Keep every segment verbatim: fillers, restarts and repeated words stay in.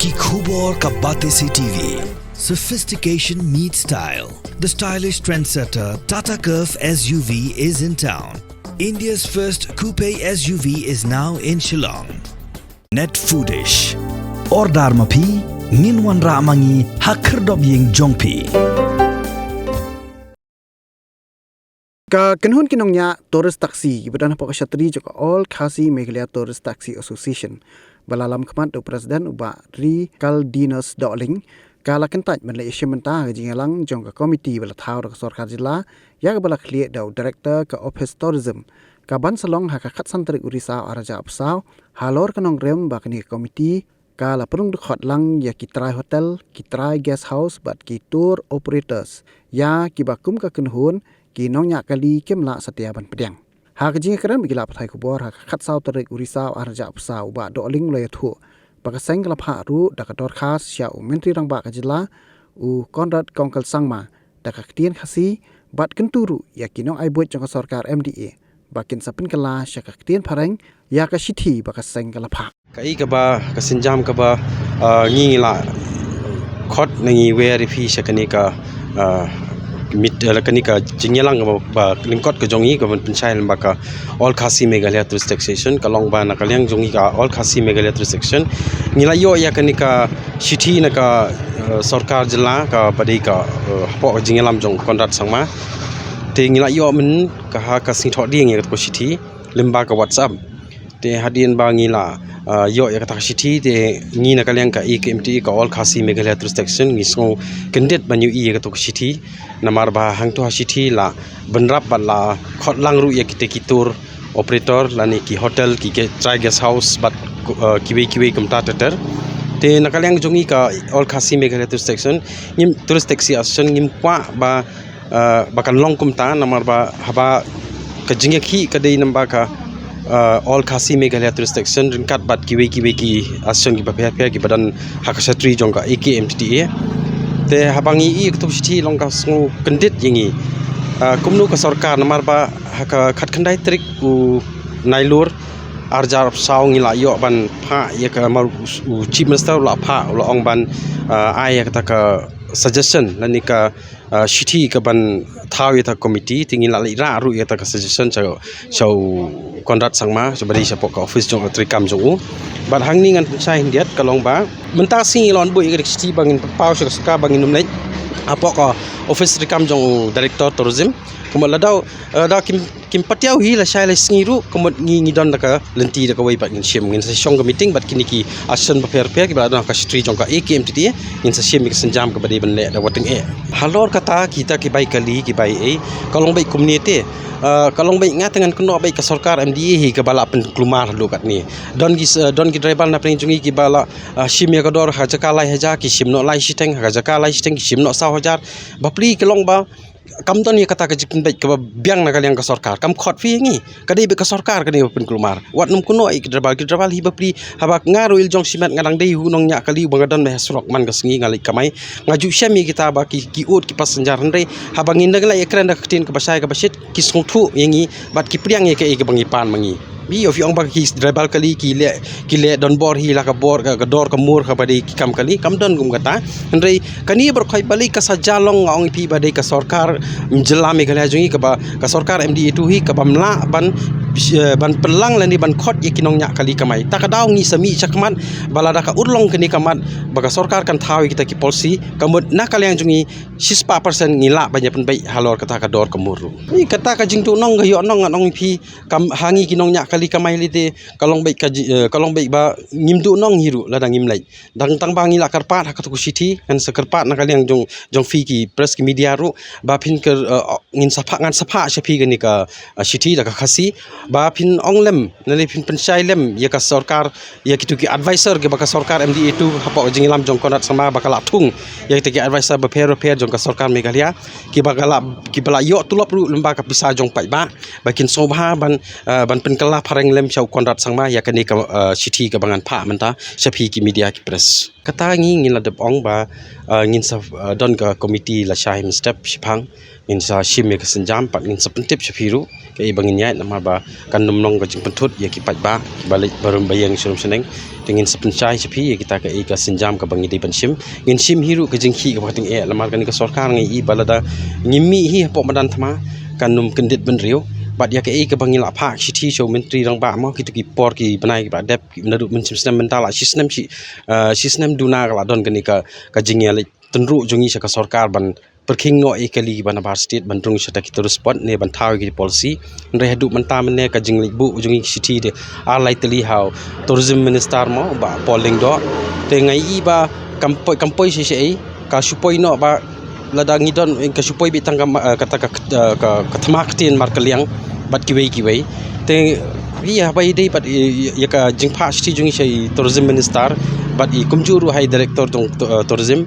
Ki khubor ka Batesi T V. Sophistication meets style. The stylish trendsetter Tata Curvv S U V is in town. India's first coupe S U V is now in Shillong. Net Foodish. Order ma phi, ngin wanrah ma ngi ha khyrdop ïing jong phi. Ka kynhun ki nongñiah tourist taxi kiba don hapoh ka shatri jong ka All Khasi Meghalaya Tourist Taxi Association, ba la lam khmat da u President u Bah Rikaldinus Dohling, ka la kyntait ban leit ïashim bynta ha ka jingïalang jong ka komiti ba la thaw da ka sorkar jylla ïa kaba la khlieh da u Director ka Office Tourism, ka ban sa long ha ka khatsan tarik u Risaw arhajar arphew saw, halor ka nongrim ba kane ka komiti ka la pynrung dkhot lang ïa ki trai hotel, ki trai guest house bad ki tour operators ïa kiba kum ka kynhun ki nongñiah kali kim lah satia ban pdiang. Ha ka jingïakren bad ki lad pathai khubor ha ka khatsaw tarik u Risaw arhajar arphew saw, u Bah Dohling u la ïathuh ba ka seng ka la phah ruh da ka dorkhas sha u Myntri Rangbah ka jylla, u Conrad Kongkal Sangma, da ka ktien Khasi, bad kyntu ruh ïa ki nongai buit jong ka sorkar M D A ba kin sa pynkylla sha ka ktien phareng ïa ka shithi ba ka seng ka la phah. Kaei kaba, ka sienjam kaba, ah, ngi la khot na ngi wer ïa phi sha kane ka, ah, mit, ah, kane ka jingïalang kaba, ba lyngkot ka jong ngi kaba pynshai lyngba ka All Khasi Meghalaya Tourist Association, ka long ba na ka liang jong ngi ka All Khasi Meghalaya Tourist Association ngi la ïoh ïa kane ka shithi na ka, ah, sorkar jylla kaba dei ka, ah, hapoh ka jingïalam jong Conrad Sangma. Te ngi la ïoh mynne ka ha ka sngi Thohdieng ïa kata ka shithi lyngba ka WhatsApp. Te hadien ba ngi la, ah, ïoh ïa kata ka shithi, te ngi na ka liang ka A K M T A, ka All Khasi Meghalaya Tourist Association, ngi sngew kyndit ban ïohi ïa kata ka shithi. Namar ba hangto ha shithi la bynrap bad la khot lang ruh ïa kita ki tour operator lane ki hotel, ki ge-, trai guest house bad, ah, kiwei kiwei kumta ter ter. Te na ka liang jong ngi ka All Khasi Meghalaya Tourist Association, ngim, Tourist Taxi Association, ngim kwah ba ah, ba kan long kumta, namar ba haba ka jingïakhih ka dei namar ba ka, ah, All Khasi Meghalaya Tourist Association ryngkat bad kiwei kiwei ki association kiba pher pher kiba don ha ka shatri jong ka A K M T A. Te haba ngi ïohi ïa kata ka shithi long ka sngew kyndit ïa ngi. Ah, kumno ka sorkar, namar ba ha ka khatkhyndai tarik u Nailur arhajar arphew saw ngi la ïoh ban phah ïa ka, mar u, u Chief Minister u la phah, u la ong ban, ah, ai ïa kata ka suggestion lane ka ah, shithi ka ban thaw ïa kata ka komiti, te ngi la leit rah ruh ïa kata ka suggestion sha, sha u Conrad Sangma, sha ba dei shapoh ka office jong u treikam jong u. Bad hangne ngan pynshai khyndiat ka long ba mynta ka sngi ngi la wan buh ïa kata ka shithi ba ngin paw sha ka sorkar ba ngin ym leit hapoh ka office treikam jong u Director Tourism. Kumba la dei, eh, da kim kim patiaw hi, la shai la sngi ruh, ka mut ngi, ngi don da ka lynti da kawei bad ngin shim, ngin sa shong ka meeting bad kine ki association bapher bapher kiba la don ha ka shatri jong ka A K M T A, ngin sa shim ïa ka sienjam kaba dei ban leh da wateng eh. Halor kata kita ki bai kali, ki bai ei, ka long beit kumne te, ah, ka long beit nga te ngan kynnoh beit ka sorkar M D A hi kaba la pynkulmar haduh katne. Don ki, ah, don ki driver na pdeng jong ngi kiba la, ah, shim ïa ka dor ha jaka lai hajar ki shim noh lai shiteng, ha jaka lai shiteng ki shim noh saw hajar. Bapli ka long ba kam don ïa kata ka jingpynbeit kaba biang na ka liang ka sorkar. Kam khot phi ïa ngi. Ka dei beit ka sorkar kane ba pynkulmar. Wat nym kynnoh ïa ki driver, ki driver hi bapli, haba nga ruh i la jong shimet nga dang dei u nongñiah kali uba nga don beit ha surok man ka sngi nga leit kamai. Nga ju shem ïa kita ba ki, ki ud ki passenger, hynrei haba ngin dang leit ïakren da ka ktien kaba shai kaba shit, ki sngewthuh ïa ngi bad ki pdiang ïa kaei kaba ngi pan ma ngi. Phi ïoh phi ong ba ki driver kali ki leh, ki leh donbor hi la ka bor, ka, ka dor ka mur kaba dei ki kam kali, kam don kum kata. Hynrei kane baroh khoit balei ka sa jia long, nga ong ïa phi ba dei ka sorkar jylla Meghalaya jong ngi kaba, ka sorkar M D A two hi kaba ym lah ban, eh, ban pynlang lane ban khot ïa ki nongñiah kali kamai. Ta ka daw ngi sa mih shakhmat ba lada ka urlong kane ka mat ba ka sorkar kan thaw ïa kita ki policy, ka mut na ka liang jong ngi shispah percent ngi lah ban ïa pynbeit halor kata ka dor ka mur ruh. Ïa kata ka jingduhnong ka ïoh nong, ngan ong ïa phi, kam ha ngi ki nongñiah kali kamai lei te ka long beit ka ji-, eh, ka long beit ba ngim duhnong hi ruh lada ngim leit. Dang tang ba ngi la kyrpad ha kata ka shithi, ngan sa kyrpad na ka liang jong, jong phi ki press ki media ruh ba phin kyr, eh, ngin sa phah, ngan sa phah sha phi kane ka, eh, shithi da ka Khasi ba phin ong lem, lane phin pynshai lem ïa ka sorkar, ïa kitu ki advisor kiba ka sorkar M D A two hapoh ka jingïalam jong Conrad Sangma ba ka la thung ïa kita ki advisor bapher bapher jong ka sorkar Meghalaya kiba ka la, kiba la ïoh tulop ruh lyngba ka pisa jong paidbah, ba kin sngewbha ban, eh, ban pynkylla phareng lem sha u Conrad Sangma ïa kane ka, eh, shithi kaba ngan phah mynta sha phi ki media ki press. Kata ngi ngin la dep ong ba, eh, ngin sa, eh, don ka komiti lashai mynstep shiphang, ngin sa shim ïa ka sienjam bad ngin sa pyntip sha phi ruh kaei ba ngin ïaid, namar ba kan nym long ka jingpynthut ïa ki paidbah kiba leit barum baïeng sharum shaneng. Te ngin sa pynshai sha phi ïa kita kaei ka sienjam kaba ngi dei ban shim. Ngin shim hi ruh ka jingkhih kaba tyngeh, namar kane ka sorkar ngi i ba lada ngim mih hi hapoh madan thma kan nym kyndit bynriew. Bad ïa kaei kaba ngi la phah shithi sha u Myntri Rangbah mo, kito ki por ki bnai kiba dep, naduh mynshem snem mynta la shi snem shi, eh, shi snem duna ka la don kane ka, ka jingïaleit tynruh jong ngi sha ka sorkar ban pyrkhing noh ïa ki kali kiba nabar state ban rung sha kita ki tourist spot ne ban thaw ïa ki policy. Hynrei haduh mynta mynne ka jingleit buh jong ngi ki shithi de ar lai tylli ha u Tourism Minister mo, Bah Paul Lyngdoh. Te ngi i ba kam poi, kam poi shisha ei, ka shu poi noh ba lada ngi don, eh, ka shu poi beit tang ka ma-, eh, kata ka, eh, ka, ka thma ktien markylliang bad kiwei kiwei. Te ïa ba i dei bad i, i, ïa ka jingphah shithi jong ngi sha i Tourism Minister bad i kumjuh ruh ha i Director jong, eh, Tourism.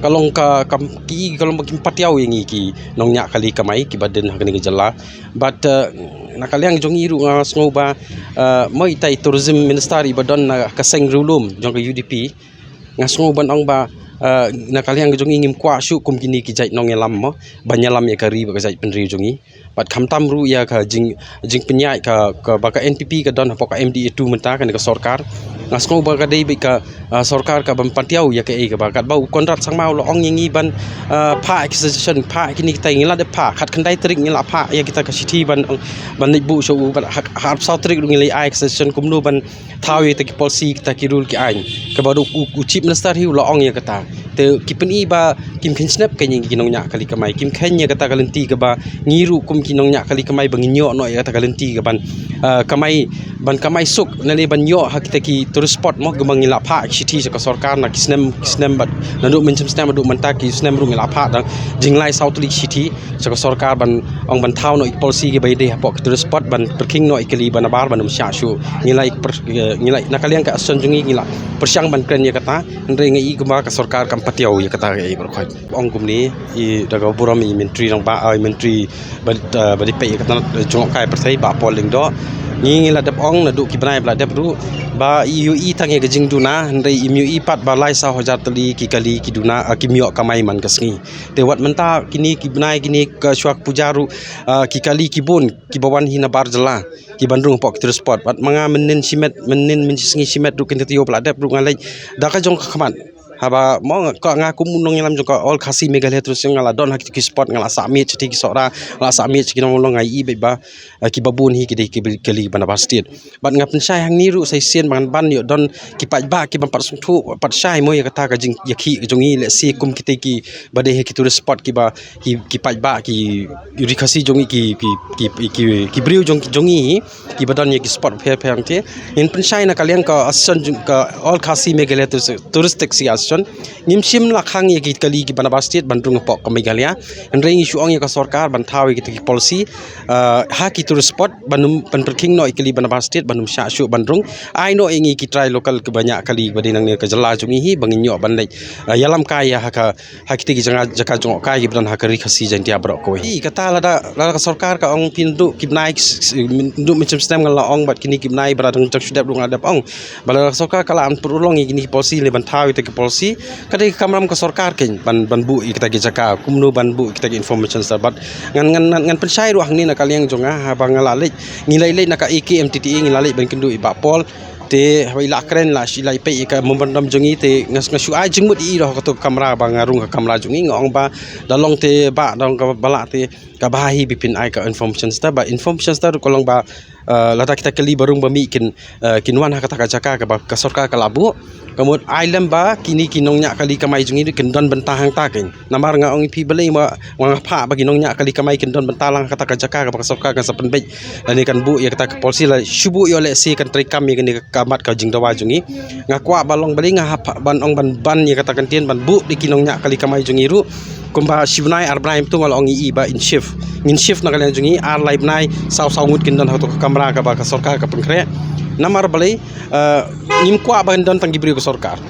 Ka long ka, kam, ki, ka long ba kim pat ïaw ïa ngi ki nongñiah kali kamai kiba dei ha kane ka jylla. Bad, eh, na ka liang jong ngi ruh nga sngew ba, eh, mo ita i Tourism Minister iba don na ka seng riewlum jong ka U D P. Nga sngew ban ong ba, eh, na ka liang jong ngi ngim kwah shuh kum kine ki jait nongïalam mo ban ïalam ïa ka ri bad ka jaitbynriew jong ngi. Bad khamtam ruh ïa ka jing, jingpynïaid ka, kaba ka N P P ka don hapoh ka M D A two mynta kane ka sorkar. Nga sngew ba ka dei beit ka, ah, sorkar kaban pyntiaw ïa kaei kaba katba u Conrad Sangma u la ong ïa ngi ban, ah, phah ki suggestion, phah kine kita, ngi la dep phah, khatkhyndai tarik ngi la phah ïa kita ka shithi ban, ban leit buh sha u, bad ha, ha arphew saw tarik ruh ngi la ai ki suggestion kumno ban thaw ïa kita ki policy, kita ki rule ki aiñ. Kaba ruh u, u Chief Minister hi u la ong ïa kata. Te ki pyni ba kim kheiñ sngap kein ïa ki nongñiah kali kamai, kim kheiñ ïa kata ka lynti kaba ngi ruh kum ki nongñiah kali kamai ba ngin ïoh noh ïa kata ka lynti kaban, ah, kamai, ban kamai suk, nalei ban ïoh ha kita ki tourist spot mo, kumba ngi la phah ki shithi sha ka sorkar na ki snem, ki snem bad naduh mynshem snem haduh mynta ki snem ruh ngi la phah da jinglai saw tylli ki shithi sha ka sorkar ban ong ban thaw noh ïa ki policy kiba ïadei hapoh ki tourist spot ban pyrkhing noh ïa ki kali ba nabar ban ym shah shuh. Ngi la, ngi la, na ka liang ka association jong ngi ngi la pyrshang ban kren ïa kata, hynrei nga i kumba ka sorkar kam pyntiaw ïa kata kaei baroh khoit. Ong kumne, i da ka burom i Myntri Rangbah, ah, i Myntri ba, ah, ba dei peit ïa ka tnat jngohkai pyrthei Bah Paul Lyngdoh. Ngi ngi la dep ong naduh ki bnai ba la dep ruh ba i ïohi tang ïa ka jingduna, hynrei im ïohi pat ba lai saw hajar tylli ki kali ki duna, ah, kim ïoh kamai man ka sngi. Te wat mynta kine ki bnai kine ka shuwa ka puja ruh, ah, ki kali ki bun kiba wan hi nabar jylla kiban rung hapoh ki tourist spot. Bad ma nga mynnin shimet, mynnin mynshisngi shimet ruh kine taïew ba la dep ruh nga leit da ka jong ka khmat. Haba mo nga, ka, nga kum u nongïalam jong ka All Khasi Meghalaya Tourism nga la don ha ki, ki spot, nga la sah miet sha ki Sohra, nga la sah miet sha ki Nongmawlong, nga i beit ba, eh, kiba bun hi ki dei ki kali ba nabar state. Bad nga pynshai hangne ruh sa shisien ba ngan ban ïoh don ki paidbah kiban pat sngewthuh pat shai mo ïa kata ka jingïakhih ka jong ngi, lehse kum kita kiba dei ha ki tourist spot kiba ki, ki paidbah ki ri Khasi jong ngi, ki, ki, ki, ki, ki briew jong, jong ngi kiba don ïa ki spot pher pher te. Ngin pynshai na ka liang ka association jong ka All Khasi Meghalaya Tourist, Tourist Taxi Association. Ngim shym la khang ïa ki kali kiba nabar state ban rung hapoh ka Meghalaya. Hynrei ngi shu ong ïa ka sorkar ban thaw ïa kita ki policy, ah, ha ki tourist spot ban ym, ban pyrkhing noh ïa ki kali ba nabar state ban ym shah shuh ban rung. Ai noh ïa ngi ki trai local kiba ñiah kali kiba dei nangne ka jylla jong ngi hi ba ngin ïoh ban leit, ah, ïalam kai ïa ha ka, ha kita ki jaka, jaka jngohkai kiba don ha ka ri Khasi Jaiñtia baroh kawei. Ïa kata lada, lada ka sorkar ka ong phin duh ki bnai, duh mynshem snem nga la ong bad kine ki bnai ba la dang jang shu dep ruh nga la dep ong. Ba lada ka sorkar ka la pynurlong ïa kine ki policy lei ban thaw ïa kita ki policy, ka dei ka kamram ka sorkar kein ban, ban buh ïa kita ki jaka, kumno ban buh ïa kita ki information centre. Bad ngan, ngan, ngan, ngan pynshai ruh hangne na ka liang jong nga, haba nga la leit, ngi la leit na ka A K M T T A, ngi la leit ban kynduh i Bah Paul. Te haba i la kren la shi, la i peit ïa ka memorandum jong ngi, te nga, nga shu ai jingmut ïa i ruh ha kato ka kamra ba nga rung ha ka kamra jong ngi, nga ong ba da long te ba, da long kaba lah te kaba ha hi ba phin ai ka information centre, ba information centre ruh ka long ba, eh, lada kita kali ba rung ba mih kin, eh, kin wan ha kata ka jaka kaba ka sorkar ka la buh. Ka mut ai lem ba kine ki nongñiah kali kamai jong ngi ruh kin don bynta hangta kein. Namar nga ong ïa phi balei ma, ma nga phah ba ki nongñiah kali kamai kin don bynta lang ha kata ka jaka kaba ka sorkar kan sa pynbeit lane kan buh ïa kata ka policy, la shu buh ïoh lehse kan treikam ïa kane ka mat ka jingdawa jong ngi. Nga kwah ba long balei nga hap ban ong ban ban ïa kata ka ktien ban buh da ki nongñiah kali kamai jong ngi ruh. Kumba shi bnai ar bnai mynta nga la ong ïa i ba in shift. Ngin shift na ka liang jong ngi, ar lai bnai saw saw ngut kin don ha kato ka kamra kaba ka sorkar ka pynkhreh. Namar balei, eh, ngim kwah ban don tang ki briew ka sorkar.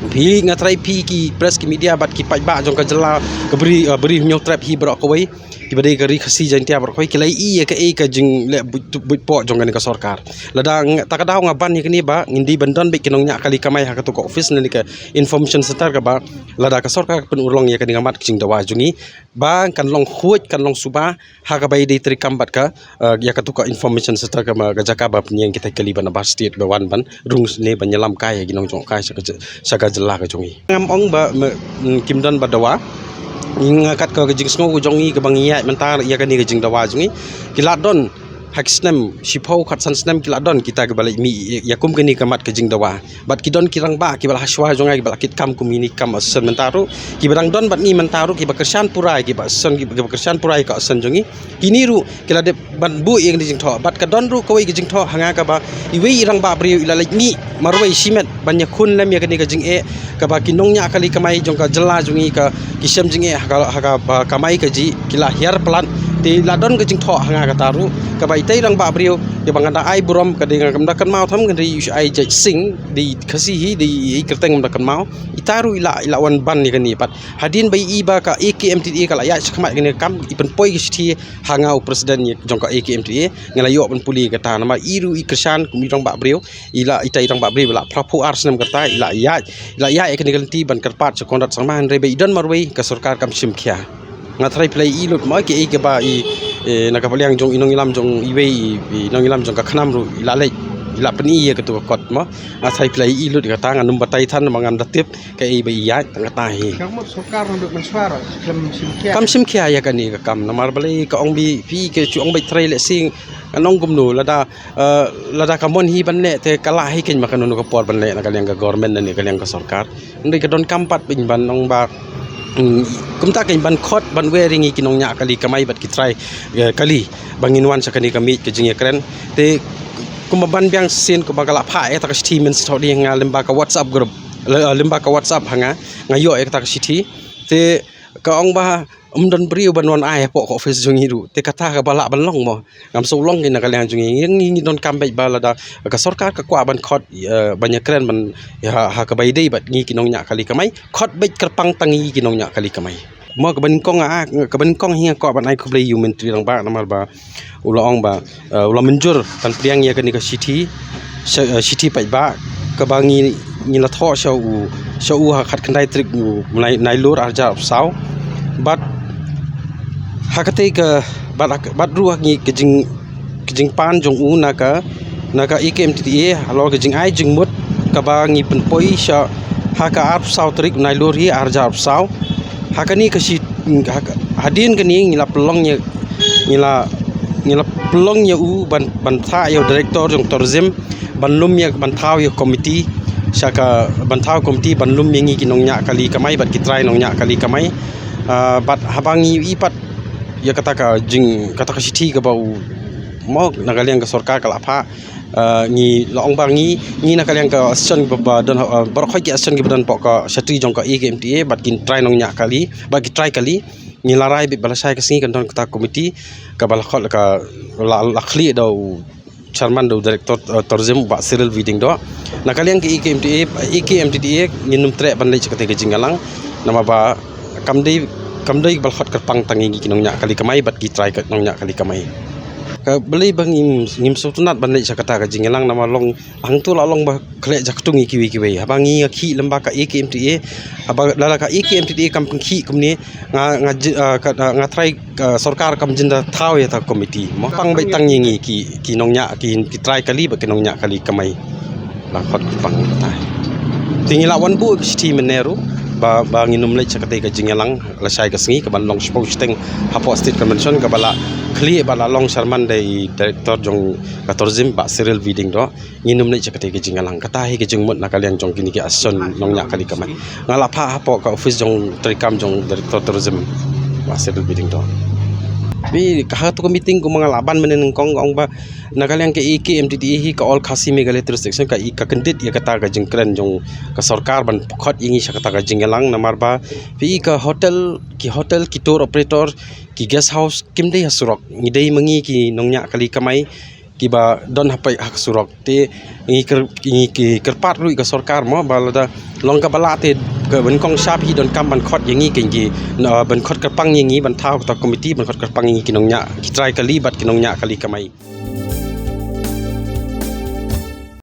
Phi, nga trai phi ki press ki media bad ki paidbah jong ka jylla, ka Bri, eh, Bri Hynñiewtrep hi baroh kawei. kiba dei ka Ri Khasi Jaintia baroh kawei ki la ïohi ïa kaei ka jingleh buit, buit poh jong kane ka sorkar. Lada nga, ta ka daw nga ban ïa kane ba ngin dei ban don beit ki nongñiah kali kamai ha katu ka office ne ka information center kaba lada ka sorkar ka pynurlong ïa kane ka mat ka jingdawa jong ngi ba kan long khuid, kan long suba ha kaba ïadei treikam bad ka, eh, ïa katu ka information center kaba ka jaka ba pynïeng kita kali ban bar state ba wan ban rung ne ban ïalam kai ïa ki nongjngohkai sha ka j-, sha ka jylla ka jong ngi. Ngam ong ba me, mm, kim don ba dawa. Nga kat ka jingsngew ka jong ngi kaba ngi ïaid mynta ïa kane ka jingdawa jong ngi. Ki la don ha ki snem shiphew khatsan snem ki la don kita kiba la mih ïa kum kane ka mat ka jingdawa. Bad ki don ki rangbah kiba la ha shuwa jong nga kiba la kit kam kum ïa kane ka kam association mynta ruh. Kiba dang don bad ngi mynta ruh kiba kyrshan pura ïa kiba association, kiba kyrshan pura ïa ka association jong ngi. Kine ruh ki la dep ban buh ïa kane ka jingthoh. Bad ka don ruh kawei ka jingthoh ha nga kaba iwei i rangbah briew i la leit mih marwei shimet ban ïakhun lem ïa kane ka jingeh kaba ki nongñiah kali kamai jong ka jylla jong ngi ka ki shem jingeh ha ka, ha kaba kamai kajih ki la hiar palat. Te la don ka jingthoh ha nga kata ruh kaba itai i rangbah briew kaba nga da ai burom ka dei nga kam da kynmaw tham ka dei u Shai Jait Singh, dei Khasi hi, dei i kyrteng ngam da kynmaw. Ita ruh i la, i la wan ban ïa kane pat. Hadien ba i ba ka A K M T D A ka la ïaid shakhmat kane ka kam, i pynpoi ka shithi ha nga u president jong ka A K M T D A, nga la ïoh ban pule kata namar i ruh i kyrshan kum i rangbah briew, i la itai i rangbah briew ba la phra phew ar snem kata, i la ïaid, i la ïaid ïa kane ka lynti ban kyrpad sha Conrad Sangma hynrei ba i don marwei ka sorkar kam shim khia. Nga tharai phi la ïohi lut mo kaei kaba i, eh, na ka ba liang jong i nongïalam jong iwei i, i nongïalam jong ka KHNAM ruh i la leit, i la pyni ïa katu ka kot mo. Nga tharai phi la ïohi lut ïa kata, ngam batai than namar ngam da tip kaei ba i ïaid tang kata hi. Ka mut sorkar ruh ban shuwa ruh kam shim khia. Kam shim khia ïa kane ka kam namar balei ka ong ba phi ka shu ong ba i trai leh sing ka nong kumno lada, eh, lada ka mon hi ban leh te ka lah hi kein ma kano kano ka por ban leh na ka liang ka government ne ka liang ka sorkar. Hynrei ka donkam pat ba in ban ong ba, mm, kumta kein ban khot ban wer ïa ngi ki nongñiah kali kamai bad ki trai, eh, kali ba ngin wan sha kane ka miej ka jingïakren. Te kumba ban biang sien kumba ka la phah ïa kata ka shithi mynshuwa dei nga lyngba ka WhatsApp group. Lem, eh, lyngba ka WhatsApp ha nga, nga ïoh ïa kata ka shithi. Te ka ong ba ym don briew ban wan ai hapoh ka office jong ngi ruh. Te kata kaba lah ban long mo. Ngam shu long kein na ka liang jong ngi. Ngi, ngi donkam beit ba lada ka sorkar ka kwah ban khot, eh, ban ïakren ban ïa ha kaba ïadei bad ngi ki nongñiah kali kamai. Khot beit kyrpang tang ngi ki nongñiah kali kamai. Mo kaba nyngkong ah, kaba nyngkong hi nga kwah ban ai khublei ïa u Myntri Rangbah namar ba u la ong ba, eh, u la mynjur ban pdiang ïa kane ka shithi, sha, eh, shithi paidbah kaba ngi, ngi la thoh sha u, sha u ha khatkhyndai tarik u Nai-, Nailur arhajar arphew saw. Bad ha katei ka, bad ha ka, bad ruh ha ngi ka jing, ka jingpan jong u na ka, na ka A K M T D A halor ka jingai jingmut kaba ngi pynpoi sha ha ka arphew saw tarik u Nailur hi arhajar arphew saw. Ha kane ka shi, ha ka, hadien kane ngi la pynlong ïa, ngi la, ngi la pynlong ïa u ban, ban thah ïa u director jong tourism ban lum ïa, ban thaw ïa committee sha ka, ban thaw committee ban lum ïa ngi ki nongñiah kali kamai bad ki trai nongñiah kali kamai. Ah, bad haba ngi i pat ïa kata ka jing, kata ka shithi kaba u mo na ka liang ka sorkar ka la phah. Ah, ngi la ong ba ngi, ngi na ka liang ka association ba, ba don, ah, baroh khoit ki association kiba don hapoh ka shatri jong ka A K M T A bad ki trai nongñiah kali bad ki trai kali. Ngi la rai beit ba lashai ka sngi kan don kata committee kaba la khot ka la, la khlieh da u chairman da u director, eh, tourism u Bah Cyril V Diengdoh. Na ka liang ka A K M T A, A K M T D A ngin ym treh ban leit sha katei ka jingïalang namar ba kam dei, kam dei ba la khot kyrpang tang ïa ngi ki nongñiah kali kamai bad ki trai ka nongñiah kali kamai. Ka balei ba ngim, ngim sngewtynnat ban leit sha kata ka jingïalang namar long hangto la long ba khleh jaktung ïa kiwei kiwei. Haba ngi nga khih lyngba ka A K M T A, haba lada ka A K M T A kam pynkhih kumne, nga, nga ji-, ah, ka, ah, nga trai, ah, sorkar kam jin da thaw ïa ta committee. Mo pang beit tang ïa ngi ki, ki nongñiah, ki, ki trai kali bad ki nongñiah kali kamai. La khot pang beit ta. Te ngi la wan buh shithi mynne ruh ba, ba ngin ym leit sha katei ka jingïalang lashai ka sngi kaban long shiphew shiteng hapoh State Convention kaba la khlieh ba la long sharman da i director jong ka tourism Bah Cyril V Diengdoh. Ngin ym leit sha katei ka jingïalang. Kata hi ka jingmut na ka liang jong kine ki association nongñiah kali kamai. Nga la phah hapoh ka office jong treikam jong director tourism Bah Cyril V Diengdoh. Phi ka ha tu ka meeting kumba nga la ban mynne nyngkong ka ong ba na ka liang ka A K M T D A hi ka All Khasi Meghalaya Tourist Action ka i ka kyndit ïa kata ka jingkren jong ka sorkar ban khot ïa ngi sha kata ka jingïalang namar ba phi ka hotel, ki hotel, ki tour operator, ki guest house kim dei ha surok. Ngi dei ma ngi ki nongñiah kali kamai. kiba don ha pdeng ha ka surok. Te ngi kyrpad ruh ïa ka sorkar mo ba lada long kaba lah te ka ban kong sha phi donkam ban khot ïa ngi ki, ban khot kyrpang ïa ngi ban thaw kata ka komiti ban khot kyrpang ïa ngi ki nongñiah ki trai kali bad ki nongñiah kali kamai.